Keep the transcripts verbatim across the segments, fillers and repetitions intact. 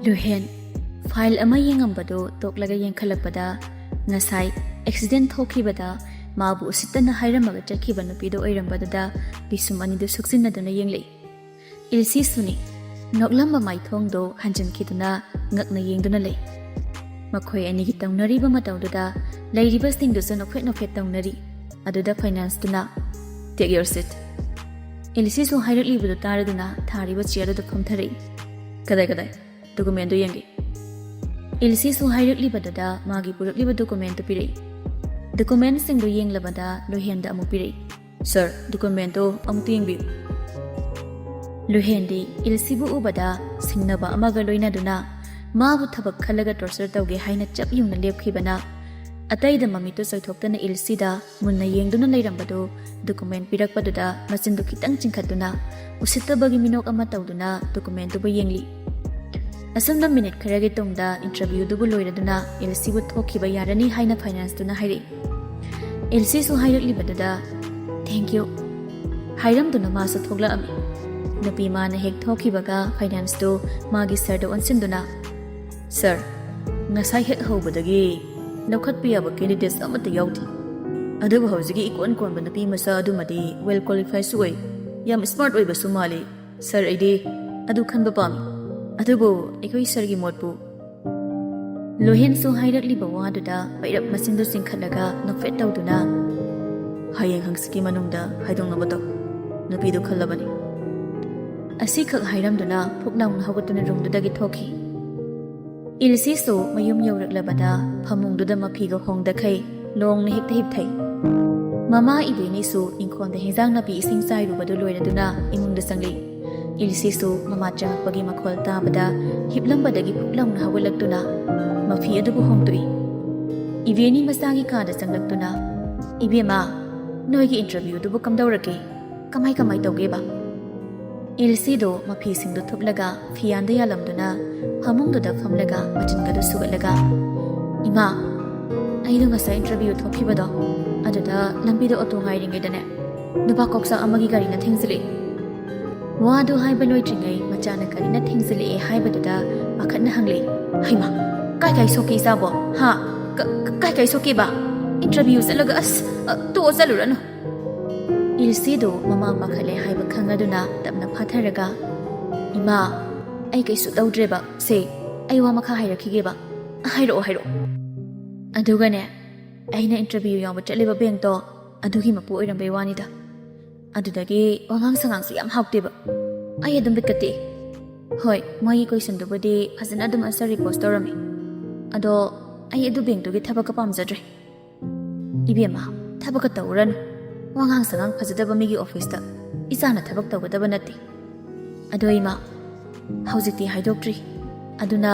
ꯂꯨꯍꯦꯟ file ꯑꯃ ꯌꯦꯡꯉꯝꯕꯗꯨ ꯇꯣꯛꯂꯒ ꯌꯦꯡꯈꯠꯂꯛꯄꯗ, ꯉꯁꯥꯏ accident ꯊꯣꯛꯈꯤꯕꯗ ꯃꯥꯕꯨ ꯎꯁꯤꯠꯇꯅ ꯍꯥꯏꯔꯝꯃꯒ ꯆꯠꯈꯤꯕ ꯅꯨꯄꯤꯗꯨ ꯑꯣꯏꯔꯝꯕꯗꯨꯗ ꯄꯤꯁꯨꯝ ꯑꯅꯤꯗꯨ ꯁꯨꯛꯆꯤꯟꯅꯗꯨꯅ ꯌꯦꯡꯂꯛꯏ꯫ ꯏꯜꯁꯤꯁꯨꯅꯤ, ꯅꯣꯛꯂꯝꯕ ꯃꯥꯏꯊꯣꯡꯗꯣ ꯍꯟꯖꯤꯟꯈꯤꯗꯨꯅ ꯉꯛꯅ ꯌꯦꯡꯗꯨꯅ ꯂꯩ꯫ ꯃꯈꯣꯏ ꯑꯅꯤꯒꯤ ꯇꯧꯅꯔꯤꯕ ꯃꯇꯧꯗꯨꯗ ꯂꯩꯔꯤꯕꯁꯤꯡꯗꯨꯁꯨ ꯅꯣꯛꯐꯦꯠ ꯅꯣꯛꯐꯦꯠ ꯇꯧꯅꯔꯤ꯫ ꯑꯗꯨꯗ ꯐꯥꯏꯅꯥꯟꯁꯇꯨꯅ, "Take your seat." ꯏꯜꯁꯤꯁꯨ ꯍꯥꯏꯔꯛꯂꯤꯕꯗꯨ ꯇꯥꯔꯗꯨꯅ ꯊꯥꯔꯤꯕ ꯆꯤꯌꯔꯗꯨꯗ ꯐꯝꯊꯔꯛꯏ꯫ "ꯀꯗꯥꯏ, ꯀꯗꯥꯏ? ꯗꯣꯀꯨꯃꯦꯟꯗꯨ ꯌꯦꯡꯒꯦ꯫" ꯏꯜꯁꯤꯁꯨ ꯍꯥꯏꯔꯛꯂꯤꯕꯗꯨꯗ ꯃꯥꯒꯤ ꯄꯨꯔꯛꯂꯤꯕ ꯗꯣꯀꯨꯃꯦꯟꯗꯨ ꯄꯤꯔꯛꯏ꯫ ꯗꯣꯀꯨꯃꯦꯟꯁꯤꯡꯗꯨ ꯌꯦꯡꯂꯕꯗ ꯂꯨꯍꯦꯟꯗ ꯑꯃꯨꯛ ꯄꯤꯔꯛꯏ꯫ "ꯁꯥꯔ, ꯗꯣꯀꯨꯃꯦꯟꯗꯨ ꯑꯃꯨꯛꯇ ꯌꯦꯡꯕꯤꯌꯨ꯫" ꯂꯨꯍꯦꯟꯗꯤ ꯏꯜꯁꯤꯕꯨ ꯎꯕꯗ ꯁꯤꯡꯅꯕ ꯑꯃꯒ ꯂꯣꯏꯅꯗꯨꯅ ꯃꯥꯕꯨ ꯊꯕꯛ ꯈꯜꯂꯒ ꯇꯣꯔꯆꯔ ꯇꯧꯒꯦ ꯍꯥꯏꯅ ꯆꯞ ꯌꯨꯡꯅ ꯂꯦꯞꯈꯤꯕꯅ ꯑꯇꯩꯗ ꯃꯃꯤꯠꯇꯨ ꯆꯣꯏꯊꯣꯛꯇꯅ ꯏꯜꯁꯤꯗ ꯃꯨꯟꯅ ꯌꯦꯡꯗꯨꯅ ꯂꯩꯔꯝꯕꯗꯨ ꯗꯣꯀꯨꯃꯦꯟ ꯄꯤꯔꯛꯄꯗꯨꯗ ꯃꯆꯤꯟꯗꯨ ꯈꯤꯇꯪ ꯆꯤꯡꯈꯠꯇꯨꯅ ꯎꯁꯤꯠꯇꯕꯒꯤ ꯃꯤꯅꯣꯛ ꯑꯃ ꯇꯧꯗꯨꯅ ꯗꯣꯀꯨꯃꯦꯟꯗꯨꯕꯨ ꯌꯦꯡꯂꯤ꯫ ꯑꯁꯨꯝꯅ ꯃꯤꯅꯤꯠ ꯈꯔꯒꯤ ꯇꯨꯡꯗ ꯏꯟꯇꯔꯚ꯭ꯌꯨꯗꯨꯕꯨ ꯂꯣꯏꯔꯗꯨꯅ ꯏꯜꯁꯤꯕꯨ ꯊꯣꯛꯈꯤꯕ ꯌꯥꯔꯅꯤ ꯍꯥꯏꯅ ꯐꯥꯏꯅꯥꯟꯁꯇꯨꯅ ꯍꯥꯏꯔꯛꯏ꯫ ꯏꯜꯁꯤꯁꯨ ꯍꯥꯏꯔꯛꯂꯤꯕꯗꯨꯗ "Thank you" ꯍꯥꯏꯔꯝꯗꯨꯅ ꯃꯥꯁꯨ ꯊꯣꯛꯂꯛꯑꯝꯃꯤ꯫ ꯅꯨꯄꯤ ꯃꯥꯅ ꯍꯦꯛ ꯊꯣꯛꯈꯤꯕꯒ ꯐꯥꯏꯅꯥꯟꯁꯇꯨ ꯃꯥꯒꯤ ꯁꯥꯔꯗ ꯑꯣꯟꯁꯤꯟꯗꯨꯅ, "ꯁꯥꯔ, ꯉꯁꯥꯏ ꯍꯦꯛ ꯍꯧꯕꯗꯒꯤ ꯂꯧꯈꯠꯄ ꯌꯥꯕ ꯀꯦꯟꯗꯤꯗꯦꯠꯁ ꯑꯃꯠꯇ ꯌꯥꯎꯗꯦ꯫ ꯑꯗꯨꯕꯨ ꯍꯧꯖꯤꯛꯀꯤ ꯏꯀꯣꯟ ꯀꯣꯟꯕ ꯅꯨꯄꯤ ꯃꯆꯥ ꯑꯗꯨꯃꯗꯤ ꯋꯦꯜ ꯀ꯭ꯋꯥꯂꯤꯐꯥꯏꯁꯨ ꯑꯣꯏ, ꯌꯥꯝ ꯁ꯭ꯃꯥꯔꯠ ꯑꯣꯏꯕꯁꯨ ꯃꯥꯜꯂꯤ꯫ ꯁꯥꯔ, ꯑꯩꯗꯤ ꯑꯗꯨ ꯈꯟꯕ ꯄꯥꯝꯃꯤ꯫ ꯑꯗꯨꯕꯨ ꯑꯩꯈꯣꯏ ꯁꯥꯔꯒꯤ ꯃꯣꯠꯄꯨ?" ꯂꯨꯍꯦꯟꯁꯨ ꯍꯥꯏꯔꯛꯂꯤꯕ ꯋꯥꯗꯨꯗ ꯄꯩꯔꯞ ꯃꯆꯤꯟꯗꯨ ꯆꯤꯡꯈꯠꯂꯒ ꯅꯣꯛꯐꯦꯠ ꯇꯧꯗꯨꯅ, "ꯍꯌꯦꯡ ꯍꯪꯆꯤꯠꯀꯤ ꯃꯅꯨꯡꯗ ꯍꯥꯏꯗꯣꯛꯅꯕ ꯇꯧ꯫" ꯅꯨꯄꯤꯗꯨ ꯈꯜꯂꯕꯅꯤ꯫ ꯑꯁꯤꯈꯛ ꯍꯥꯏꯔꯝꯗꯨꯅ ꯐꯨꯛ ꯂꯥꯎꯅ ꯍꯧꯒꯠꯇꯨꯅ ꯔꯨꯝꯗꯨꯗꯒꯤ ꯊꯣꯛꯈꯤ꯫ ꯏꯜꯁꯤꯁꯨ ꯃꯌꯨꯝ ꯌꯧꯔꯛꯂꯕꯗ ꯐꯃꯨꯡꯗꯨꯗ ꯃꯐꯤꯒ ꯍꯣꯡꯗꯈꯩ ꯂꯣꯡꯅ ꯍꯦꯛꯇ ꯍꯤꯞꯊꯩ꯫ ꯃꯃꯥ ꯏꯕꯦꯅꯤꯁꯨ ꯏꯪꯈꯣꯜꯗ ꯍꯤꯟꯖꯥꯡ ꯅꯥꯄꯤ ꯏꯁꯤꯡ ꯆꯥꯏꯔꯨꯕꯗꯨ ꯂꯣꯏꯔꯗꯨꯅ ꯏꯃꯨꯡꯗ ꯆꯪꯂꯛꯏ꯫ ꯏꯜꯁꯤꯁꯨ ꯃꯃꯥ ꯆꯪꯉꯛꯄꯒꯤ ꯃꯈꯣꯜ ꯇꯥꯕꯗ ꯍꯤꯞꯂꯝꯕꯗꯒꯤ ꯐꯨꯛ ꯂꯥꯎꯅ ꯍꯧꯒꯠꯂꯛꯇꯨꯅ ꯃꯐꯤ ꯑꯗꯨꯕꯨ ꯍꯣꯡꯗꯣꯛꯏ꯫ ꯏꯕꯦꯅꯤ ꯃꯆꯥꯒꯤ ꯀꯥꯗ ꯆꯪꯂꯛꯇꯨꯅ, "ꯏꯕꯦꯝꯃ, ꯅꯣꯏꯒꯤ ꯏꯟꯇꯔꯚ꯭ꯌꯨꯗꯨꯕꯨ ꯀꯝꯗꯧꯔꯒꯦ? ꯀꯃꯥꯏ ꯀꯃꯥꯏ ꯇꯧꯒꯦꯕ?" ꯏꯜꯁꯤꯗꯣ ꯃꯐꯤꯁꯤꯡꯗꯨ ꯊꯨꯞꯂꯒ ꯐꯤꯌꯥꯟꯗ ꯌꯥꯜꯂꯝꯗꯨꯅ ꯐꯃꯨꯡꯗꯨꯗ ꯐꯝꯂꯒ ꯃꯆꯤꯟꯒꯗꯨ ꯁꯨꯒꯠꯂꯒ, "ꯏꯃꯥ, ꯑꯩꯗꯣ ꯉꯁꯥꯏ ꯏꯟꯇꯔꯚ꯭ꯌꯨ ꯊꯣꯛꯈꯤꯕꯗꯣ, ꯑꯗꯨꯗ ꯂꯝꯕꯤꯗ ꯑꯣꯇꯣ ꯉꯥꯏꯔꯤꯉꯩꯗꯅꯦ, ꯅꯨꯄꯥ ꯀꯣꯛꯆꯥꯛ ꯑꯃꯒꯤ ꯒꯥꯔꯤꯅ ꯊꯦꯡꯖꯤꯜꯂꯛꯏ꯫ ꯋꯥꯗꯨ ꯍꯥꯏꯕ ꯂꯣꯏꯗ꯭ꯔꯤꯉꯩ ꯃꯆꯥꯅ ꯀꯔꯤꯅ ꯊꯦꯡꯖꯤꯜꯂꯛꯑꯦ ꯍꯥꯏꯕꯗꯨꯗ ꯄꯥꯈꯠꯅ ꯍꯪꯂꯛꯏ꯫ "ꯍꯩꯃꯥ, ꯀꯥꯏ ꯀꯥꯏ ꯁꯣꯛꯀꯦ ꯏꯆꯥꯕꯣ? ꯍꯥ? ꯀ-, ꯀ-, ꯀꯥꯏ ꯀꯥꯏ ꯁꯣꯛꯀꯦꯕ? ꯏꯟꯇꯔꯚꯤꯌꯨ ꯆꯠꯂꯒ ꯑꯁ, ꯑ, ꯇꯣꯛꯑꯣ, ꯆꯠꯂꯨꯔꯅꯨ"꯫ ꯏꯜꯁꯤꯗꯨ ꯃꯃꯥ ꯄꯥꯈꯠꯂꯦ ꯍꯥꯏꯕ ꯈꯪꯂꯗꯨꯅ ꯇꯞꯅ ꯐꯥꯊꯔꯒ, "ꯏꯃꯥ, ꯑꯩ ꯀꯩꯁꯨ ꯇꯧꯗ꯭ꯔꯦꯕ꯫ ꯁꯦ, ꯑꯩ ꯋꯥ ꯃꯈꯥ ꯍꯥꯏꯔꯛꯈꯤꯒꯦꯕ꯫ ꯍꯥꯏꯔꯛꯑꯣ, ꯍꯥꯏꯔꯛꯑꯣ"꯫ ꯑꯗꯨꯒꯅꯦ, ꯑꯩꯅ ꯏꯟꯇꯔꯚꯤꯌꯨ ꯌꯥꯎꯕ ꯆꯠꯂꯤꯕ ꯕꯦꯡꯛꯇꯣ ꯑꯗꯨꯒꯤ ꯃꯄꯨ ꯑꯣꯏꯔꯝꯕꯩ ꯋꯥꯅꯤꯗ꯫ ꯑꯗꯨꯗꯒꯤ ꯋꯥꯉꯥꯡ ꯁꯉꯥꯡꯁꯨ ꯌꯥꯝ ꯍꯥꯎꯇꯦꯕ꯫ ꯑꯩ ꯑꯗꯨꯝ ꯕꯤꯠꯀ ꯇꯦꯛꯏ꯫ ꯍꯣꯏ, ꯃꯣꯏꯒꯤ ꯀꯣꯏꯁꯟꯗꯨꯕꯨꯗꯤ ꯐꯖꯅ ꯑꯗꯨꯝ ꯑꯟꯁꯔ ꯔꯤꯄꯣꯁ ꯇꯧꯔꯝꯃꯤ꯫ ꯑꯗꯣ ꯑꯩ ꯑꯗꯨ ꯕꯦꯡꯛꯇꯨꯒꯤ ꯊꯕꯛꯀ ꯄꯥꯝꯖꯗ꯭ꯔꯦ꯫ ꯏꯕꯦꯝꯃ, ꯊꯕꯛꯀ ꯇꯧꯔꯅꯨ꯫ ꯋꯥꯉꯥꯡ ꯁꯉꯥꯡ ꯐꯖꯗꯕ ꯃꯤꯒꯤ ꯑꯣꯐꯤꯁꯇ ꯏꯆꯥꯅ ꯊꯕꯛ ꯇꯧꯒꯗꯕ ꯅꯠꯇꯦ꯫ ꯑꯗꯣ ꯏꯃꯥ, ꯍꯧꯖꯤꯛꯇꯤ ꯍꯥꯏꯗꯣꯛꯇ꯭ꯔꯤ꯫ ꯑꯗꯨꯅ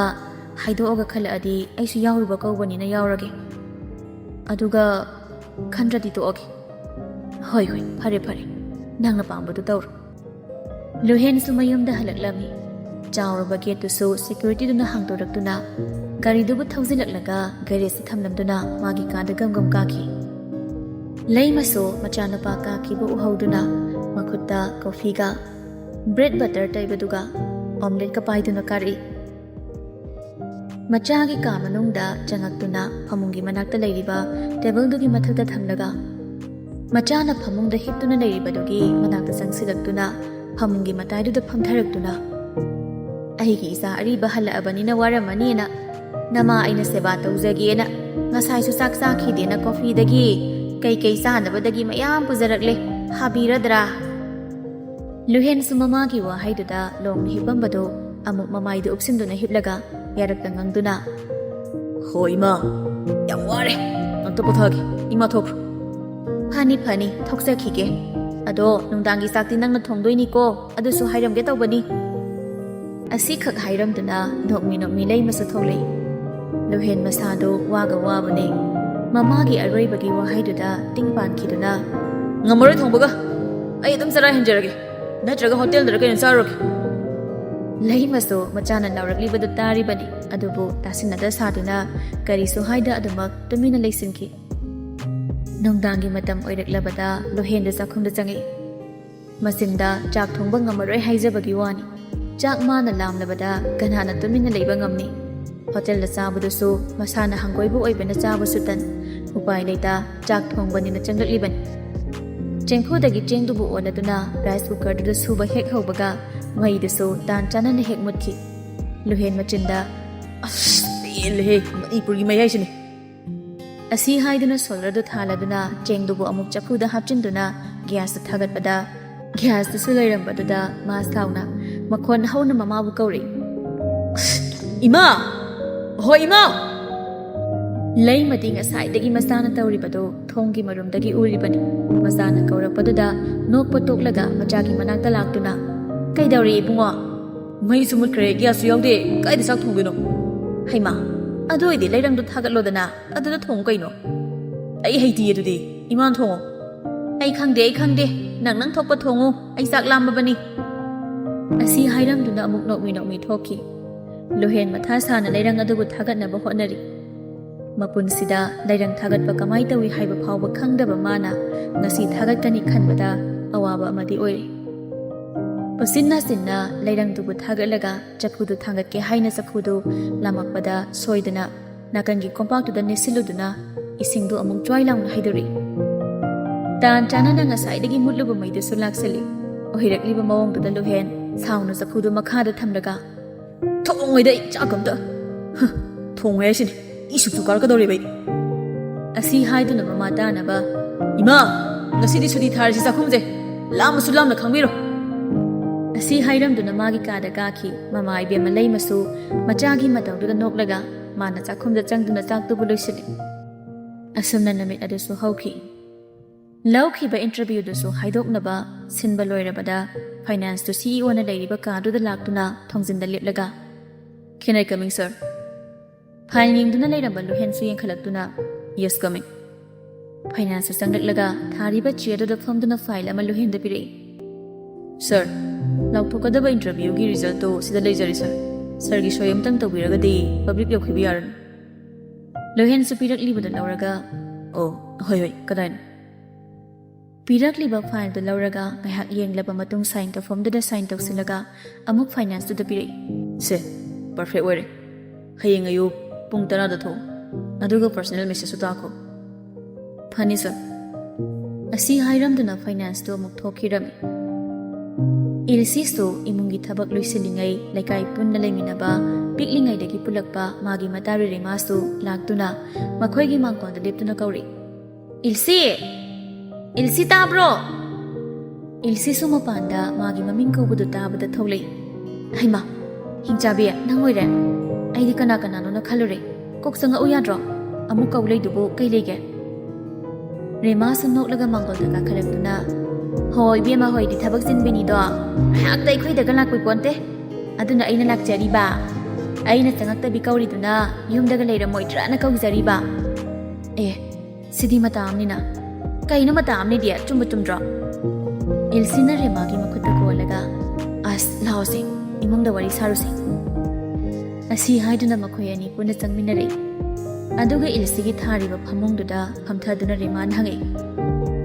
ꯍꯥꯏꯗꯣꯛꯑꯒ ꯈꯜꯂꯛꯑꯗꯤ ꯑꯩꯁꯨ ꯌꯥꯎꯔꯨꯕ ꯀꯧꯕꯅꯤꯅ ꯌꯥꯎꯔꯒꯦ꯫ ꯑꯗꯨꯒ ꯈꯟꯗ꯭ꯔꯗꯤ ꯇꯣꯛꯑꯒꯦ꯫ ꯍꯣꯏ, ꯍꯣꯏ, ꯐꯔꯦ, ꯐꯔꯦ꯫ ꯅꯪꯅ ꯄꯥꯝꯕꯗꯨ ꯇꯧꯔꯣ꯫ ꯂꯨꯍꯦꯟꯁꯨ ꯃꯌꯨꯝꯗ ꯍꯜꯂꯛꯂꯝꯃꯤ꯫ ꯆꯥꯎꯔꯕ ꯒꯦꯠꯇꯨꯁꯨ ꯁꯦꯀ꯭ꯌꯨꯔꯤꯇꯤꯗꯨꯅ ꯍꯥꯡꯗꯣꯔꯛꯇꯨꯅ ꯒꯥꯔꯤꯗꯨꯕꯨ ꯊꯧꯖꯤꯜꯂꯛꯂꯒ ꯒꯦꯔꯦꯖꯇ ꯊꯝꯂꯝꯗꯨꯅ ꯃꯥꯒꯤ ꯀꯥꯗ ꯒꯝ ꯒꯝ ꯀꯥꯈꯤ꯫ ꯂꯩꯃꯁꯨ ꯃꯆꯥꯅꯨꯄꯥ ꯀꯥꯈꯤꯕ ꯎꯍꯧꯗꯨꯅ ꯃꯈꯨꯠꯇ ꯀꯣꯐꯤꯒ ꯕ꯭ꯔꯦꯗ ꯕꯇꯔ ꯇꯩꯕꯗꯨꯒ ꯑꯣꯝꯂꯦꯠꯀ ꯄꯥꯏꯗꯨꯅ ꯀꯥꯔꯛꯏ꯫ ꯃꯆꯥꯒꯤ ꯀꯥ ꯃꯅꯨꯡꯗ ꯆꯪꯉꯛꯇꯨꯅ ꯐꯃꯨꯡꯒꯤ ꯃꯅꯥꯛꯇ ꯂꯩꯔꯤꯕ ꯇꯦꯕꯜꯗꯨꯒꯤ ꯃꯊꯛꯇ ꯊꯝꯂꯒ, ꯃꯆꯥꯅ ꯐꯃꯨꯡꯗ ꯍꯤꯞꯇꯨꯅ ꯂꯩꯔꯤꯕꯗꯨꯒꯤ ꯃꯅꯥꯛꯇ ꯆꯪꯁꯤꯜꯂꯛꯇꯨꯅ ꯐꯃꯨꯡꯒꯤ ꯃꯇꯥꯏꯗꯨꯗ ꯐꯝꯊꯔꯛꯇꯨꯅ, "ꯑꯩꯒꯤ ꯏꯆꯥ ꯑꯔꯤꯕ ꯍꯜꯂꯛꯑꯕꯅꯤꯅ ꯋꯥꯔꯝꯃꯅꯤꯅ ꯅꯃꯥ ꯑꯩꯅ ꯁꯦꯕꯥ ꯇꯧꯖꯒꯦꯅ ꯉꯁꯥꯏꯁꯨ ꯆꯥꯛ ꯆꯥꯈꯤꯗꯦꯅ ꯀꯣꯐꯤꯗꯒꯤ ꯀꯩꯀꯩ ꯆꯥꯅꯕꯗꯒꯤ ꯃꯌꯥꯝ ꯄꯨꯖꯔꯛꯂꯦ, ꯍꯥꯕꯤꯔꯗ꯭ꯔꯥ?" ꯂꯨꯍꯦꯟꯁꯨ ꯃꯃꯥꯒꯤ ꯋꯥꯍꯩꯗꯨꯗ ꯂꯣꯡꯅ ꯍꯤꯞꯄꯝꯕꯗꯨ ꯑꯃꯨꯛ ꯃꯃꯥꯏꯗꯨ ꯎꯞꯁꯤꯟꯗꯨꯅ ꯍꯤꯞꯂꯒ ꯌꯥꯔꯛꯇ ꯉꯥꯡꯗꯨꯅ, "ꯍꯣ ꯏꯃꯥ, ꯌꯥꯝ ꯋꯥꯔꯦ, ꯑꯝꯇ ꯄꯣꯊꯥꯒꯦ, ꯏꯃꯥ ꯊꯣꯛꯈ꯭ꯔꯣ"꯫ "ꯐꯅꯤ ꯐꯅꯤ, ꯊꯣꯛꯆꯈꯤꯒꯦ꯫ ꯑꯗꯣ ꯅꯨꯡꯗꯥꯡꯒꯤ ꯆꯥꯛꯇꯤ ꯅꯪꯅ ꯊꯣꯡꯗꯣꯏꯅꯤꯀꯣ, ꯑꯗꯨꯁꯨ ꯍꯥꯏꯔꯝꯒꯦ ꯇꯧꯕꯅꯤ"꯫ ꯑꯁꯤꯈꯛ ꯍꯥꯏꯔꯝꯗꯨꯅ ꯅꯣꯛꯃꯤ ꯅꯣꯛꯃꯤ ꯂꯩꯃꯁꯨ ꯊꯣꯛꯂꯛꯏ꯫ ꯂꯨꯍꯦꯟ ꯃꯁꯥꯗꯨ ꯋꯥꯒ ꯋꯥꯕꯅꯦ꯫ ꯃꯃꯥꯒꯤ ꯑꯔꯣꯏꯕꯒꯤ ꯋꯥꯍꯩꯗꯨꯗ ꯇꯤꯡ ꯄꯥꯟꯈꯤꯗꯨꯅ, "ꯉꯝꯃꯔꯣꯏ ꯊꯣꯡꯕꯒ, ꯑꯩ ꯑꯗꯨꯝ ꯆꯔꯥ ꯍꯦꯟꯖꯔꯒꯦ, ꯅꯠꯇ꯭ꯔꯒ ꯍꯣꯇꯦꯜꯗꯔ ꯀꯩꯅꯣ ꯆꯥꯔꯨꯔꯒꯦ"꯫ ꯂꯩꯃꯁꯨ ꯃꯆꯥꯅ ꯂꯥꯎꯔꯛꯂꯤꯕꯗꯨ ꯇꯥꯔꯤꯕꯅꯤ, ꯑꯗꯨꯕꯨ ꯇꯥꯁꯤꯟꯅꯗ ꯁꯥꯗꯨꯅ ꯀꯔꯤꯁꯨ ꯍꯥꯏꯗ ꯑꯗꯨꯃꯛ ꯇꯨꯃꯤꯟꯅ ꯂꯩꯁꯤꯟꯈꯤ꯫ ꯅꯨꯡꯗꯥꯡꯒꯤ ꯃꯇꯝ ꯑꯣꯏꯔꯛꯂꯕꯗ ꯂꯨꯍꯦꯟꯗꯨ ꯆꯥꯛꯈꯨꯝꯗ ꯆꯪꯉꯛꯏ꯫ ꯃꯆꯤꯟꯗ ꯆꯥꯛ ꯊꯣꯡꯕ ꯉꯝꯃꯔꯣꯏ ꯍꯥꯏꯖꯕꯒꯤ ꯋꯥꯅꯤ꯫ ꯆꯥꯛ ꯃꯥꯅ ꯂꯥꯝꯂꯕꯗ ꯀꯅꯥꯅ ꯇꯨꯃꯤꯟꯅ ꯂꯩꯕ ꯉꯝꯅꯤ? ꯍꯣꯇꯦꯜꯗ ꯆꯥꯕꯗꯨꯁꯨ ꯃꯁꯥꯅ ꯍꯪꯒꯣꯏꯕ ꯑꯣꯏꯕꯅ ꯆꯥꯕꯁꯨ ꯇꯟ꯫ ꯎꯄꯥꯏ ꯂꯩꯇ ꯆꯥꯛ ꯊꯣꯡꯕꯅꯤꯅ ꯆꯪꯂꯛꯂꯤꯕꯅꯤ꯫ ꯆꯦꯡꯐꯨꯗꯒꯤ ꯆꯦꯡꯗꯨꯕꯨ ꯑꯣꯜꯂꯗꯨꯅ ꯔꯥꯏꯁ ꯀꯨꯀꯔꯗꯨꯗ ꯁꯨꯕ ꯍꯦꯛ ꯍꯧꯕꯒ ꯃꯩꯗꯨꯁꯨ ꯇꯥꯟ ꯆꯥꯅꯅ ꯍꯦꯛ ꯃꯨꯠꯈꯤ꯫ ꯂꯨꯍꯦꯟ ꯃꯆꯤꯟꯗ, "ꯑꯁ, ꯄꯦꯜꯂꯦꯍꯦ, ꯃꯅꯤꯄꯨꯔꯒꯤ ꯃꯩ ꯍꯥꯏꯁꯤꯅꯤ!" ꯑꯁꯤ ꯍꯥꯏꯗꯨꯅ ꯁꯣꯂꯔꯗꯨ ꯊꯥꯜꯂꯗꯨꯅ ꯆꯦꯡꯗꯨꯕꯨ ꯑꯃꯨꯛ ꯆꯐꯨꯗ ꯍꯥꯞꯆꯤꯟꯗꯨꯅ ꯒ꯭ꯌꯥꯁꯇ ꯊꯥꯒꯠꯄꯗ ꯒ꯭ꯌꯥꯁꯇꯁꯨ ꯂꯩꯔꯝꯕꯗꯨꯗ ꯃꯥ ꯁꯥꯎꯅ ꯃꯈꯣꯟ ꯍꯧꯅ ꯃꯃꯥꯕꯨ ꯀꯧꯔꯛꯏ꯫ "ꯏꯃꯥ! ꯍꯣꯏ, ꯏꯃꯥ!" ꯂꯩꯃꯗꯤ ꯉꯁꯥꯏꯗꯒꯤ ꯃꯆꯥꯅ ꯇꯧꯔꯤꯕꯗꯨ ꯊꯣꯡꯒꯤ ꯃꯔꯨꯝꯗꯒꯤ ꯎꯔꯤꯕꯅꯤ꯫ ꯃꯆꯥꯅ ꯀꯧꯔꯛꯄꯗꯨꯗ ꯅꯣꯛꯄ ꯇꯣꯛꯂꯒ ꯃꯆꯥꯒꯤ ꯃꯅꯥꯛꯇ ꯂꯥꯛꯇꯨꯅ, "ꯀꯩꯗꯧꯔꯤ, ꯏꯕꯨꯡꯉꯣ?" "ꯃꯩꯁꯨ ꯃꯨꯠꯈ꯭ꯔꯦ, ꯒ꯭ꯌꯥꯁꯁꯨ ꯌꯥꯎꯗꯦ, ꯀꯥꯏꯗ ꯆꯥꯛ ꯊꯣꯡꯗꯣꯏꯅꯣ?" "ꯍꯩꯃꯥ, ꯑꯗꯨ ꯑꯣꯏꯗꯤ ꯂꯩꯔꯪꯗꯣ ꯊꯥꯒꯠꯂꯣꯗꯅ, ꯑꯗꯨꯗ ꯊꯣꯡꯉꯨ ꯀꯩꯅꯣ?" "ꯑꯩ ꯍꯩꯇꯤꯌꯦ ꯑꯗꯨꯗꯤ, ꯏꯃꯥꯅ ꯊꯣꯡꯉꯣ꯫" "ꯑꯩ ꯈꯪꯗꯦ, ꯑꯩ ꯈꯪꯗꯦ, ꯅꯪ ꯅꯪ ꯊꯣꯛꯄ ꯊꯣꯡꯉꯨ, ꯑꯩ ꯆꯥꯛ ꯂꯥꯝꯃꯕꯅꯤ꯫" ꯑꯁꯤ ꯍꯥꯏꯔꯝꯗꯨꯅ ꯑꯃꯨꯛ ꯅꯣꯛꯃꯤ ꯅꯣꯛꯃꯤ ꯊꯣꯛꯈꯤ꯫ ꯂꯨꯍꯦꯟ ꯃꯊꯥ ꯁꯥꯅ ꯂꯩꯔꯪ ꯑꯗꯨꯕꯨ ꯊꯥꯒꯠꯅꯕ ꯍꯣꯠꯅꯔꯤ꯫ ꯃꯄꯨꯟꯁꯤꯗ ꯂꯩꯔꯪ ꯊꯥꯒꯠꯄ ꯀꯃꯥꯏ ꯇꯧꯏ ꯍꯥꯏꯕ ꯐꯥꯎꯕ ꯈꯪꯗꯕ ꯃꯥꯅ ꯉꯁꯤ ꯊꯥꯒꯠꯀꯅꯤ ꯈꯟꯕꯗ ꯑꯋꯥꯕ ꯑꯃꯗꯤ ꯑꯣꯏꯔꯦ꯫ ꯎꯆꯤꯟ ꯅꯥꯆꯤꯟꯅ ꯂꯩꯔꯪꯗꯨꯕꯨ ꯊꯥꯒꯠꯂꯒ ꯆꯐꯨꯗꯨ ꯊꯥꯡꯒꯠꯀꯦ ꯍꯥꯏꯅ ꯆꯐꯨꯗꯨ ꯂꯥꯝꯃꯛꯄꯗ ꯁꯣꯏꯗꯅ ꯅꯥꯀꯟꯒꯤ ꯀꯣꯝꯄꯥꯛꯇꯨꯗ ꯅꯦꯠꯁꯤꯜꯂꯨꯗꯨꯅ ꯏꯁꯤꯡꯗꯨ ꯑꯃꯨꯛ ꯖ꯭ꯋꯥꯏ ꯂꯥꯎꯅ ꯍꯩꯗꯣꯔꯛꯏ꯫ ꯇꯥꯟ ꯆꯥꯅꯅ ꯉꯁꯥꯏꯗꯒꯤ ꯃꯨꯠꯂꯨꯕ ꯃꯩꯗꯨꯁꯨ ꯂꯥꯛꯁꯤꯜꯂꯤ꯫ ꯑꯣꯏꯔꯛꯂꯤꯕ ꯃꯑꯣꯡꯗꯨꯗ ꯂꯨꯍꯦꯟ ꯁꯥꯎꯅ ꯆꯐꯨꯗꯨ ꯃꯈꯥꯗ ꯊꯝꯂꯒ, "ꯊꯣꯡꯉꯣꯏꯗ ꯑꯩ ꯆꯥꯛ ꯑꯝꯇ꯫ ꯍ, ꯊꯣꯡꯉꯣꯏ ꯍꯥꯏꯁꯤꯅꯤ, ꯏ ꯁꯨꯛꯁꯨ ꯀꯥꯔꯛꯀꯗꯧꯔꯦꯕ ꯑꯩ꯫" ꯑꯁꯤ ꯍꯥꯏꯗꯨꯅ ꯃꯃꯥ ꯇꯥꯅꯕ, "ꯏꯃꯥ, ꯉꯁꯤꯗꯤ ꯁꯨꯇꯤ ꯊꯥꯔꯁꯤ ꯆꯥꯛꯈꯨꯝꯁꯦ, ꯂꯥꯝꯃꯁꯨ ꯂꯥꯝꯅ ꯈꯥꯡꯕꯤꯔꯣ꯫" ꯑꯁꯤ ꯍꯥꯏꯔꯝꯗꯨꯅ ꯃꯥꯒꯤ ꯀꯥꯗ ꯀꯥꯈꯤ꯫ ꯃꯃꯥ ꯏꯕꯦꯝꯃ ꯂꯩꯃꯁꯨ ꯃꯆꯥꯒꯤ ꯃꯇꯧꯗꯨꯗ ꯅꯣꯛꯂꯒ ꯃꯥꯅ ꯆꯥꯛꯈꯨꯝꯗ ꯆꯪꯗꯨꯅ ꯆꯥꯛꯇꯨꯕꯨ ꯂꯣꯏꯁꯤꯜꯂꯤ꯫ ꯑꯁꯨꯝꯅ ꯅꯨꯃꯤꯠ ꯑꯗꯨꯁꯨ ꯍꯧꯈꯤ꯫ ꯂꯧꯈꯤꯕ ꯏꯟꯇꯔꯚ꯭ꯌꯨꯗꯨꯁꯨ ꯍꯥꯏꯗꯣꯛꯅꯕ ꯁꯤꯟꯕ ꯂꯣꯏꯔꯕꯗ ꯐꯥꯏꯅꯥꯟꯁꯇꯨ ꯁꯤ ꯏ ꯑꯣꯅ ꯂꯩꯔꯤꯕ ꯀꯥꯗꯨꯗ ꯂꯥꯛꯇꯨꯅ ꯊꯣꯡꯖꯤꯟꯗ ꯂꯦꯞꯂꯒ, "Can I coming, sir?" File ꯌꯦꯡꯗꯨꯅ ꯂꯩꯔꯝꯕ ꯂꯨꯍꯦꯟꯁꯨ ꯌꯦꯡꯈꯠꯂꯛꯇꯨꯅ, "Yes, coming." ꯐꯥꯏꯅꯥꯟꯁꯇ ꯆꯪꯂꯛꯂꯒ ꯊꯥꯔꯤꯕ ꯆꯤꯌꯔꯗꯨꯗ ꯐꯝꯗꯨꯅ ꯐꯥꯏꯜ ꯑꯃ ꯂꯨꯍꯦꯟꯗ ꯄꯤꯔꯛꯏ꯫ "Sir, ꯂꯥꯎꯊꯣꯛꯀꯗꯕ ꯏꯟꯇꯔꯚ꯭ꯌꯨꯒꯤ ꯔꯤꯖꯜꯇꯣ ꯁꯤꯗ ꯂꯩꯖꯔꯦ, sir꯫ Sirꯒꯤ ꯁꯣꯏ ꯑꯃꯇꯪ ꯇꯧꯕꯤꯔꯒꯗꯤ ꯄꯕ꯭ꯂꯤꯛ ꯌꯧꯈꯤꯕ ꯌꯥꯔꯅꯤ꯫" ꯂꯨꯍꯦꯟꯁꯨ ꯄꯤꯔꯛꯂꯤꯕꯗꯨ ꯂꯧꯔꯒ, "ꯑꯣ, ꯍꯣꯏ, ꯍꯣꯏ, ꯀꯗꯥꯏꯅꯣ?" ꯄꯤꯔꯛꯂꯤꯕ ꯐꯥꯏꯜꯗꯨ ꯂꯧꯔꯒ ꯉꯥꯏꯍꯥꯛ ꯌꯦꯡꯂꯕ ꯃꯇꯨꯡ ꯁꯥꯏꯟ ꯇꯧꯐꯝꯗꯨꯗ ꯁꯥꯏꯟ ꯇꯧꯁꯤꯜꯂꯒ ꯑꯃꯨꯛ ꯐꯥꯏꯅꯥꯟꯁꯇꯨꯗ ꯄꯤꯔꯛꯏ꯫ "ꯁꯦ, ꯄꯔꯐꯦꯛ ꯑꯣꯏꯔꯦ꯫ ꯍꯌꯦꯡ ꯑꯌꯨꯛ ꯄꯨꯡ ꯇꯔꯥꯗ ꯊꯣꯛꯎ꯫ ꯑꯗꯨꯒ ꯄꯔꯁꯣꯅꯦꯜ ꯃꯦꯁꯦꯖꯁꯨ ꯊꯥꯈꯣ꯫" "ꯐꯅꯤ ꯁꯥꯔ꯫" ꯑꯁꯤ ꯍꯥꯏꯔꯝꯗꯨꯅ ꯐꯥꯏꯅꯥꯟꯁꯇꯨ ꯑꯃꯨꯛ ꯊꯣꯛꯈꯤꯔꯝꯃꯤ꯫ ꯏꯜꯁꯤꯁꯨ ꯏꯃꯨꯡꯒꯤ ꯊꯕꯛ ꯂꯣꯏꯁꯤꯜꯂꯤꯉꯩ ꯂꯩꯀꯥꯏ ꯄꯨꯟꯅ ꯂꯩꯃꯤꯟꯅꯕ ꯄꯤꯛꯂꯤꯉꯩꯗꯒꯤ ꯄꯨꯜꯂꯛꯄ ꯃꯥꯒꯤ ꯃꯇꯥꯔꯨꯏ ꯔꯦꯃꯥꯁꯨ ꯂꯥꯛꯇꯨꯅ ꯃꯈꯣꯏꯒꯤ ꯃꯥꯡꯒꯣꯟꯗ ꯂꯦꯞꯇꯨꯅ ꯀꯧꯔꯤ꯫ "ꯏꯜꯁꯤ! ꯏꯜꯁꯤ ꯇꯥꯕ꯭ꯔꯣ?" ꯏꯜꯁꯤꯁꯨ ꯃꯄꯥꯟꯗ ꯃꯥꯒꯤ ꯃꯃꯤꯡ ꯀꯧꯕꯗꯨ ꯇꯥꯕꯗ ꯊꯣꯛꯂꯛꯏ꯫ "ꯍꯩꯃꯥ, ꯍꯤꯡꯆꯥꯕꯤ, ꯅꯪ ꯑꯣꯏꯔꯦ? ꯑꯩꯗꯤ ꯀꯅꯥ ꯀꯅꯥꯅꯣꯅ ꯈꯜꯂꯨꯔꯦ꯫ ꯀꯣꯛ ꯆꯪꯉꯛꯎ ꯌꯥꯗ꯭ꯔꯣ? ꯑꯃꯨꯛ ꯀꯧ ꯂꯩꯗꯨꯕꯨ ꯀꯩ ꯂꯩꯒꯦ?" ꯔꯦꯃꯥꯁꯨ ꯅꯣꯛꯂꯒ ꯃꯥꯡꯒꯣꯜꯗ ꯀꯥꯈꯠꯂꯛꯇꯨꯅ, "ꯍꯣ, ꯏꯕꯦꯝꯃ ꯍꯣꯏꯗꯤ ꯊꯕꯛ ꯆꯤꯟꯕꯤꯅꯤꯗꯣ, ꯉꯥꯏꯍꯥꯛꯇ ꯑꯩꯈꯣꯏꯗꯒ ꯂꯥꯛꯄꯤ ꯄꯣꯟꯇꯦ꯫ ꯑꯗꯨꯅ ꯑꯩꯅ ꯂꯥꯛꯆꯔꯤꯕ꯫ ꯑꯩꯅ ꯆꯪꯉꯛꯇꯕꯤ ꯀꯧꯔꯤꯗꯨꯅ ꯌꯨꯝꯗꯒ ꯂꯩꯔꯝꯃꯣꯏꯗ꯭ꯔꯥꯅ ꯀꯧꯖꯔꯤꯕ꯫" "ꯑꯦ, ꯁꯤꯗꯤ ꯃꯇꯥ ꯑꯃꯅꯤꯅ꯫" "ꯀꯩꯅꯣ ꯃꯇꯥ ꯑꯃꯅꯤꯗꯤ? ꯑꯆꯨꯝꯕ ꯆꯨꯝꯗ꯭ꯔꯣ?" ꯏꯜꯁꯤꯅ ꯔꯦꯃꯥꯒꯤ ꯃꯈꯨꯠꯇ ꯀꯣꯜꯂꯒ, "ꯑꯁ, ꯂꯥꯛꯑꯣꯁꯦ, ꯏꯃꯨꯡꯗ ꯋꯥꯔꯤ ꯁꯥꯔꯨꯁꯦ꯫" ꯑꯁꯤ ꯍꯥꯏꯗꯨꯅ ꯃꯈꯣꯏ ꯑꯅꯤ ꯄꯨꯟꯅ ꯆꯪꯃꯤꯟꯅꯔꯛꯏ꯫ ꯑꯗꯨꯒ ꯏꯜꯁꯤꯒꯤ ꯊꯥꯔꯤꯕ ꯐꯃꯨꯡꯗꯨꯗ ꯐꯝꯊꯗꯨꯅ ꯔꯦꯃꯥꯅ ꯍꯪꯉꯛꯏ,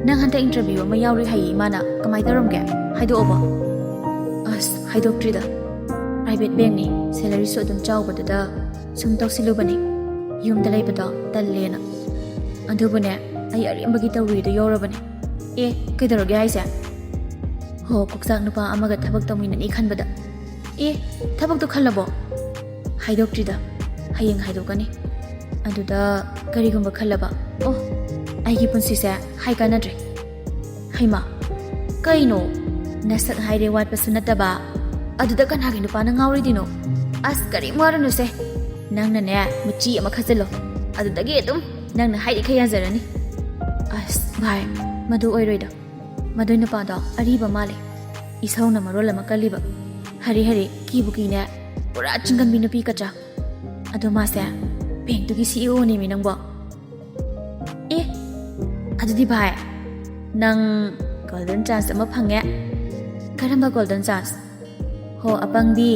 "ꯅꯪ ꯍꯟꯗꯛ ꯏꯟꯇꯔꯚ꯭ꯌꯨ ꯑꯃ ꯌꯥꯎꯔꯨꯏ ꯍꯥꯏꯌꯦ ꯏꯃꯥꯅ, ꯀꯃꯥꯏ ꯇꯧꯔꯝꯒꯦ? ꯍꯥꯏꯗꯣꯛꯑꯕꯣ?" "ꯑꯁ, ꯍꯥꯏꯗꯣꯛꯇ꯭ꯔꯤꯗ꯫ ꯄ꯭ꯔꯥꯏꯚꯦꯠ ꯕꯦꯡꯅꯤ, ꯁꯦꯂꯔꯤꯁꯨ ꯑꯗꯨꯝ ꯆꯥꯎꯕꯗꯨꯗ ꯁꯨꯝ ꯇꯧꯁꯤꯜꯂꯨꯕꯅꯤ꯫ ꯌꯨꯝꯗ ꯂꯩꯕꯗꯣ ꯇꯜꯂꯦꯅ꯫ ꯑꯗꯨꯕꯨꯅꯦ, ꯑꯩ ꯑꯔꯦꯝꯕꯒꯤ ꯇꯧꯔꯨꯏꯗꯣ ꯌꯧꯔꯕꯅꯦ꯫" "ꯑꯦ, ꯀꯩꯗꯧꯔꯒꯦ ꯍꯥꯏꯁꯦ?" "ꯍꯣ, ꯀꯣꯛꯆꯥꯛ ꯅꯨꯄꯥ ꯑꯃꯒ ꯊꯕꯛ ꯇꯧꯃꯤꯟꯅꯅꯤ ꯈꯟꯕꯗ꯫" "ꯑꯦ, ꯊꯕꯛꯇꯣ ꯈꯜꯂꯕꯣ?" "ꯍꯥꯏꯗꯣꯛꯇ꯭ꯔꯤꯗ, ꯍꯌꯦꯡ ꯍꯥꯏꯗꯣꯛꯀꯅꯤ꯫ ꯑꯗꯨꯗ ꯀꯔꯤꯒꯨꯝꯕ ꯈꯜꯂꯕ?" "ꯑꯣ, ꯑꯩꯒꯤ ꯄꯨꯟꯁꯤꯁꯦ ꯍꯥꯏ ꯀꯥꯟꯅꯗ꯭ꯔꯦ꯫" "ꯍꯩꯃꯥ, ꯀꯩꯅꯣ? ꯅꯁꯛ ꯍꯥꯏꯔꯦ ꯋꯥꯠꯄꯁꯨ ꯅꯠꯇꯕ, ꯑꯗꯨꯗ ꯀꯅꯥꯒꯤ ꯅꯨꯄꯥꯅ ꯉꯥꯎꯔꯣꯏꯗꯣꯏꯅꯣ? ꯑꯁ, ꯀꯔꯤꯝ ꯋꯥꯔꯨꯅꯨꯁꯦ꯫ ꯅꯪꯅꯅꯦ, ꯃꯆꯤ ꯑꯃ ꯈꯠꯆꯜꯂꯣ, ꯑꯗꯨꯗꯒꯤ ꯑꯗꯨꯝ ꯅꯪꯅ ꯍꯥꯏꯔꯤꯈꯩ ꯌꯥꯖꯔꯅꯤ꯫" "ꯑꯁ ꯚꯥꯏ, ꯃꯗꯨ ꯑꯣꯏꯔꯣꯏꯗ꯫ ꯃꯗꯨꯏ ꯅꯨꯄꯥꯗꯣ ꯑꯔꯤꯕ ꯃꯥꯜꯂꯦ꯫ ꯏꯁꯧꯅ ꯃꯔꯣꯜ ꯑꯃ ꯀꯜꯂꯤꯕ꯫ ꯍꯔꯤ ꯍꯔꯤ, ꯀꯤꯕꯨ ꯀꯤꯅꯦ꯫ ꯄꯨꯔꯥ ꯆꯤꯡꯒꯟꯕꯤ ꯅꯨꯄꯤ ꯀꯠꯆꯥ꯫ ꯑꯗꯣ ꯃꯥꯁꯦ ꯕꯦꯡꯛꯇꯨꯒꯤ ꯁꯤ ꯏ ꯑꯣꯅꯦꯃꯤ ꯅꯪꯕꯣ꯫" "ꯑꯦ, ꯑꯗꯨꯗꯤ ꯚꯥꯏ, ꯅꯪ ꯒꯣꯜꯗꯟ ꯆꯥꯟꯁ ꯑꯃ ꯐꯪꯉꯦ꯫" "ꯀꯔꯝꯕ ꯒꯣꯜꯗꯟ ꯆꯥꯟꯁ?" "ꯍꯣ ꯑꯄꯪꯕꯤ,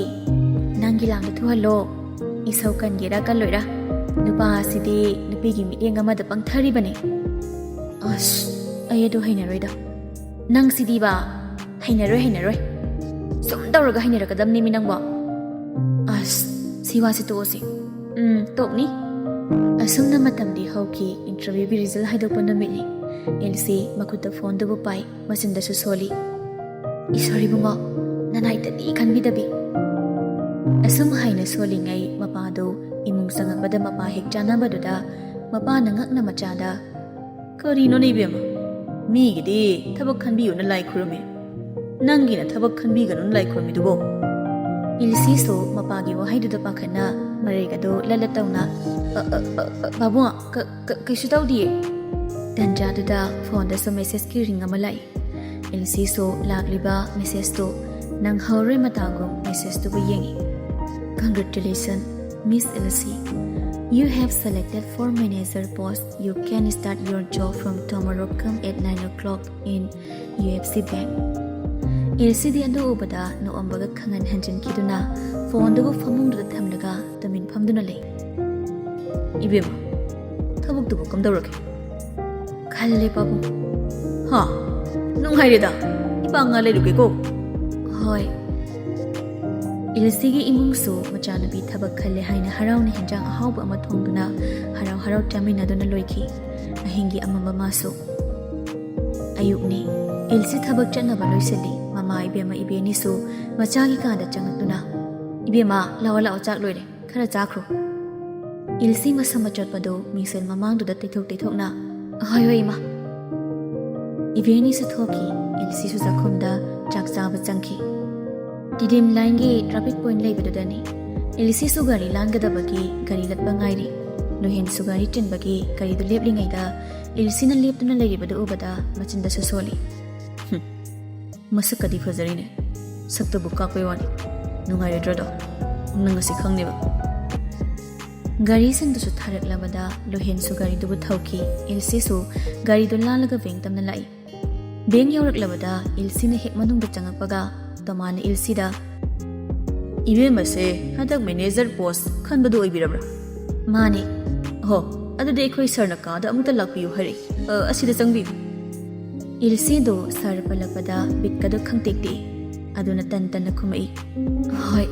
ꯅꯪꯒꯤ ꯂꯥꯡꯗ ꯊꯨꯍꯜꯂꯣ꯫ ꯏꯁꯧ ꯀꯟꯒꯦꯔꯥ ꯀꯜꯂꯣꯏꯔꯥ, ꯅꯨꯄꯥ ꯑꯁꯤꯗꯤ ꯅꯨꯄꯤꯒꯤ ꯃꯤꯠꯌꯦꯡ ꯑꯃꯗ ꯄꯪꯊꯔꯤꯕꯅꯤ꯫" "ꯑꯁ, ꯑꯩ ꯑꯗꯨ ꯍꯩꯅꯔꯣꯏꯗ꯫ ꯅꯪ ꯁꯤꯗꯤꯕ, ꯍꯩꯅꯔꯣꯏ, ꯍꯩꯅꯔꯣꯏ꯫ ꯁꯨꯝ ꯇꯧꯔꯒ ꯍꯩꯅꯔꯛꯀꯗꯕꯅꯦꯃꯤ ꯅꯪꯕꯣ꯫ ꯑꯁ, ꯁꯤ ꯋꯥꯁꯤ ꯇꯣꯛꯑꯁꯤ꯫ ꯎꯝ, ꯇꯣꯛꯅꯤ꯫ ꯑꯁꯨꯝꯅ ꯃꯇꯝꯗꯤ ꯍꯧꯈꯤ꯫ ꯏꯟꯇꯔꯚ꯭ꯌꯨꯒꯤ ꯔꯤꯖꯜ ꯍꯥꯏꯗꯣꯛꯄ ꯅꯨꯃꯤꯠꯅꯤ꯫ ꯑꯦꯜꯁꯤ ꯃꯈꯨꯠꯇ ꯐꯣꯟꯗꯨꯕꯨ ꯄꯥꯏ, ꯃꯆꯤꯟꯗꯁꯨ ꯁꯣꯜꯂꯤ꯫ "ꯏꯁꯣꯔ ꯏꯕꯨꯡꯉꯣ, ꯅꯅꯥꯏꯇꯗꯤ ꯈꯟꯕꯤꯗꯕꯤ"꯫ ꯑꯁꯨꯝ ꯍꯥꯏꯅ ꯁꯣꯜꯂꯤꯉꯩ ꯃꯄꯥꯗꯨ ꯏꯃꯨꯡ ꯆꯪꯉꯛꯄꯗ ꯃꯄꯥ ꯍꯦꯛ ꯆꯥꯟꯅꯕꯗꯨꯗ ꯃꯄꯥꯅ ꯉꯛꯅ ꯃꯆꯥꯗ, "ꯀꯔꯤꯅꯣꯅꯦ ꯏꯕꯦꯝꯃ? ꯃꯤꯒꯤꯗꯤ ꯊꯕꯛ ꯈꯟꯕꯤꯌꯨꯅ ꯂꯥꯏ ꯈꯨꯔꯨꯝꯃꯤ, ꯅꯪꯒꯤꯅ ꯊꯕꯛ ꯈꯟꯕꯤꯒꯅꯨꯅ ꯂꯥꯏ ꯈꯨꯔꯨꯝꯃꯤꯗꯨꯕꯣ?" ꯏꯜꯁꯤꯁꯨ ꯃꯄꯥꯒꯤ ꯋꯥꯍꯩꯗꯨꯗ ꯄꯥꯈꯠꯅ ꯃꯔꯩꯒꯗꯨ ꯂꯠꯂꯠ ꯇꯧꯅ, "ꯑ, ꯑ, ꯑ, ꯑ, ꯕꯥꯕꯨꯡ, ꯀ-, ꯀ-, ꯀꯩꯁꯨ ꯇꯧꯗꯤꯌꯦ"꯫ ꯇꯟꯖꯥꯗꯨꯗ ꯐꯣꯟꯗꯁꯨ ꯃꯦꯁꯦꯖꯀꯤ ꯔꯤꯡ ꯑꯃ ꯂꯥꯛꯏ꯫ ꯏꯜꯁꯤꯁꯨ ꯂꯥꯛꯂꯤꯕ ꯃꯦꯁꯦꯖꯇꯨ ꯅꯪꯍꯧꯔꯣꯏ ꯃꯇꯥꯒꯨꯝ ꯃꯦꯁꯦꯖꯇꯨꯕꯨ ꯌꯦꯡꯏ꯫ "Congratulations, Miss Ilsi. You have selected for manager post. You can start your job from tomorrow come at nine o'clock in U F C Bank." ꯏꯜꯁꯤꯗꯤ ꯑꯗꯨ ꯎꯕꯗ ꯅꯣꯛꯑꯝꯕꯒ ꯈꯪꯍꯟ ꯍꯟꯖꯤꯟꯈꯤꯗꯨꯅ ꯐꯣꯟꯗꯨꯕꯨ ꯐꯃꯨꯡꯗꯨꯗ ꯊꯝꯂꯒ ꯇꯨꯃꯤꯟ ꯐꯝꯗꯨꯅ ꯂꯩ꯫ "ꯏꯕꯦꯝꯃ, ꯊꯕꯛꯇꯨꯕꯨ ꯀꯝꯗꯧꯔꯒꯦ?" "ꯈꯜꯂꯦ ꯄꯥꯕꯨꯡ"꯫ "ꯍꯥ? ꯅꯨꯡꯉꯥꯏꯔꯦꯗ, ꯏꯄꯥ ꯉꯥ ꯂꯩꯔꯨꯒꯦꯀꯣ"꯫ "ꯍꯣꯏ"꯫ ꯏꯜꯁꯤꯒꯤ ꯏꯃꯨꯡꯁꯨ ꯃꯆꯥꯅꯨꯄꯤ ꯊꯕꯛ ꯈꯜꯂꯦ ꯍꯥꯏꯅ ꯍꯔꯥꯎꯅ ꯍꯦꯟꯖꯥꯡ ꯑꯍꯥꯎꯕ ꯑꯃ ꯊꯣꯡꯗꯨꯅ ꯍꯔꯥꯎ ꯍꯔꯥꯎ ꯆꯥꯃꯤꯟꯅꯗꯨꯅ ꯂꯣꯏꯈꯤ꯫ ꯑꯍꯤꯡꯒꯤ ꯑꯃꯝꯕ ꯃꯥꯁꯨ꯫ ꯑꯌꯨꯛꯅꯤ꯫ ꯏꯜꯁꯤ ꯊꯕꯛ ꯆꯠꯅꯕ ꯂꯣꯏꯁꯤꯜꯂꯤ꯫ ꯃꯃꯥ ꯏꯕꯦꯝꯃ ꯏꯕꯦꯅꯤꯁꯨ ꯃꯆꯥꯒꯤ ꯀꯥꯗ ꯆꯪꯉꯛꯇꯨꯅ, "ꯏꯕꯦꯝꯃ, ꯂꯥꯛꯑꯣ ꯂꯥꯛꯑꯣ, ꯆꯥꯛ ꯂꯣꯏꯔꯦ, ꯈꯔ ꯆꯥꯈ꯭ꯔꯣ"꯫ ꯏꯜꯁꯤ ꯃꯁꯝ ꯑꯆꯣꯠꯄꯗꯨ ꯃꯤꯡꯁꯦꯜ ꯃꯃꯥꯡꯗꯨꯗ ꯇꯩꯊꯣꯛ ꯇꯩꯊꯣꯛꯅ, "ꯍꯣꯏ ꯍꯣꯏ ꯏꯃꯥ"꯫ ꯏꯕꯦꯅꯤꯁꯨ ꯊꯣꯛꯈꯤ꯫ ꯏꯜꯁꯤꯁꯨ ꯆꯥꯛꯈꯨꯝꯗ ꯆꯥꯛ ꯆꯥꯕ ꯆꯪꯈꯤ꯫ ꯇꯤꯗꯤꯝ ꯂꯥꯏꯟꯒꯤ ꯇ꯭ꯔꯥꯐꯤꯛ ꯄꯣꯏꯟꯠ ꯂꯩꯕꯗꯨꯗꯅꯤ꯫ ꯏꯜꯁꯤꯁꯨ ꯒꯥꯔꯤ ꯂꯥꯟꯒꯗꯕꯒꯤ ꯒꯥꯔꯤ ꯂꯠꯄ ꯉꯥꯏꯔꯤ꯫ ꯂꯨꯍꯦꯟꯁꯨ ꯒꯥꯔꯤ ꯆꯤꯟꯕꯒꯤ ꯒꯥꯔꯤꯗꯨ ꯂꯦꯞꯂꯤꯉꯩꯗ ꯏꯜꯁꯤꯅ ꯂꯦꯞꯇꯨꯅ ꯂꯩꯔꯤꯕꯗꯨ ꯎꯕꯗ ꯃꯆꯤꯟꯗꯁꯨ ꯁꯣꯜꯂꯤ꯫ "ꯍꯨꯝ, ꯃꯁꯛꯀꯗꯤ ꯐꯖꯔꯤꯅꯦ꯫ ꯁꯛꯇꯕꯨ ꯀꯥꯛꯄꯩ ꯋꯥꯅꯤ꯫ ꯅꯨꯡꯉꯥꯏꯔꯣꯏꯗ꯭ꯔꯣꯗꯣ? ꯅꯪ ꯉꯁꯤ ꯈꯪꯅꯦꯕ"꯫ ꯒꯥꯔꯤꯁꯤꯡꯗꯨꯁꯨ ꯊꯥꯔꯛꯂꯕꯗ ꯂꯨꯍꯦꯟꯁꯨ ꯒꯥꯔꯤꯗꯨꯕꯨ ꯊꯧꯈꯤ꯫ ꯏꯜꯁꯤꯁꯨ ꯒꯥꯔꯤꯗꯨ ꯂꯥꯜꯂꯒ ꯕꯦꯡꯛ ꯇꯝꯅ ꯂꯥꯛꯏ꯫ ꯕꯦꯡꯛ ꯌꯧꯔꯛꯂꯕꯗ ꯏꯜꯁꯤꯅ ꯍꯦꯛ ꯃꯅꯨꯡꯗ ꯆꯪꯉꯛꯄꯒ ꯇꯣꯃꯥꯅ ꯏꯜꯁꯤꯗ, "ꯏꯕꯦꯝꯃꯁꯦ ꯍꯟꯗꯛ ꯃꯦꯅꯦꯖꯔ ꯄꯣꯁ ꯈꯟꯕꯗꯨ ꯑꯣꯏꯕꯤꯔꯕ꯭ꯔꯥ?" "ꯃꯥꯅꯦ"꯫ "ꯑꯍꯣ, ꯑꯗꯨꯗꯤ ꯑꯩꯈꯣꯏ ꯁꯥꯔꯅ ꯀꯥꯗ ꯑꯃꯨꯛꯇ ꯂꯥꯛꯄꯤꯌꯨ ꯍꯥꯏꯔꯛꯏ꯫ ꯑ, ꯑꯁꯤꯗ ꯆꯪꯕꯤꯌꯨ"꯫ ꯏꯜꯁꯤꯗꯨ ꯁꯥꯔ ꯄꯜꯂꯛꯄꯗ ꯕꯤꯠꯀꯗꯨ ꯈꯪꯇꯦꯛ ꯇꯦꯛꯏ꯫ ꯑꯗꯨꯅ ꯇꯟ ꯇꯟꯅ ꯈꯨꯝꯃꯛꯏ, "ꯍꯣꯏ꯫"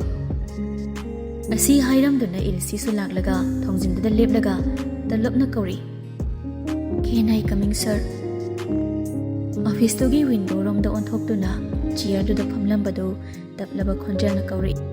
ꯑꯁꯤ ꯍꯥꯏꯔꯝꯗꯨꯅ ꯏꯜꯁꯤꯁꯨ ꯂꯥꯛꯂꯒ ꯊꯣꯡꯖꯤꯟꯗꯨꯗ ꯂꯦꯞꯂꯒ ꯇꯂꯞꯅ ꯀꯧꯔꯤ, "Can I coming, sir?" ꯑꯣꯐꯤꯁꯇꯨꯒꯤ ꯋꯤꯟꯗꯣꯔꯣꯝꯗ ꯑꯣꯟꯊꯣꯛꯇꯨꯅ ꯆꯤꯌꯔꯗꯨꯗ ꯐꯝꯂꯝꯕꯗꯨ ꯇꯞꯂꯕ ꯈꯣꯟꯖꯦꯜꯅ ꯀꯧꯔꯛꯏ,